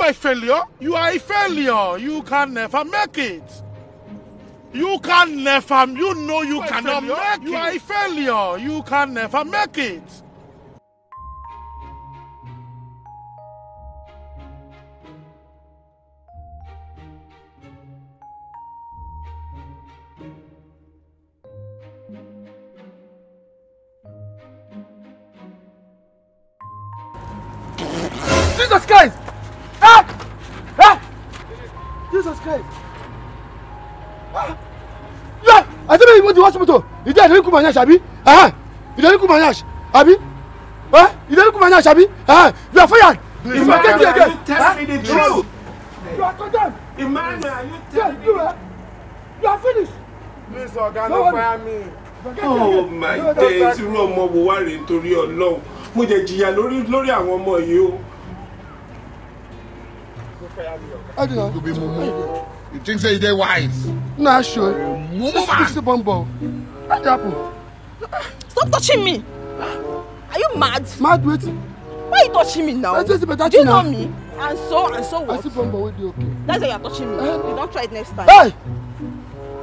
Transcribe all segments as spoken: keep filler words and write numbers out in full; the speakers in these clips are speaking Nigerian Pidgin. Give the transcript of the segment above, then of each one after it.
A failure. You are a failure. You can never make it. You can never. You know you cannot make it. You are a failure. You can never make it. Jesus Christ! Ah! Ah! Jesus Christ! Ah! Yeah! I tell you, you want to watch motor? You dey drink my yash, abi? Ah! You dey drink my yash, abi? Ah! You dey drink my yash, abi? Ah! You are fired! If I get you again, you are condemned. Emmanuel, are you telling me? You are finished. Please, Oga, no fire me. Oh my days, irú ọmọ wo wá rèé nítorí Ọlọ́run? Mo jẹ jìyà lórí lórí àwọn ọmọ yìí o. You be mumu. You think say you dey wise? Na sure. This big bomb. What happen? Stop touching me. Are you mad? Mad wetin? Why are you touching me now? I say it's better thing now. Do you know me? And so and so what? I see bomb wey dey okay. That's why you're touching me. Eh? You don't try it next time. Hey!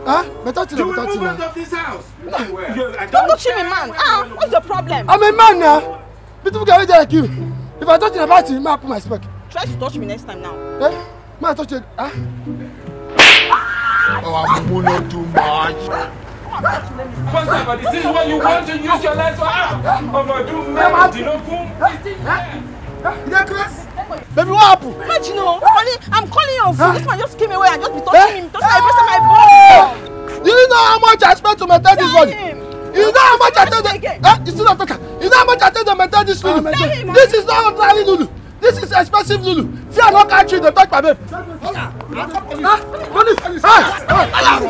Huh? Better thing, better thing. You will move out of this house. Don't touch me, man. Ah, what's your problem? I'm a man now. Beautiful girl wey dey like you. If I touch your body, ma put my spec. Try to touch me next time now. Eh? Ma touch it. Ah? Oh, I'm no too much. First of all, this is what you want to use your life for? Ah, ọmọ ọdún mẹ́rìndínlógún. You dey craze? Baby, what happen? Imagine, oh, honey, I'm calling you on phone. This man just came away and just be touching me, touching my breast and my bum. You know how much I spent to maintain this body? You know how much I spent to maintain this body? This is not ordinary noodle. This is expensive noodle. Fear no catch you, dey touch my babe. Ah, police. Ah, ah, ah.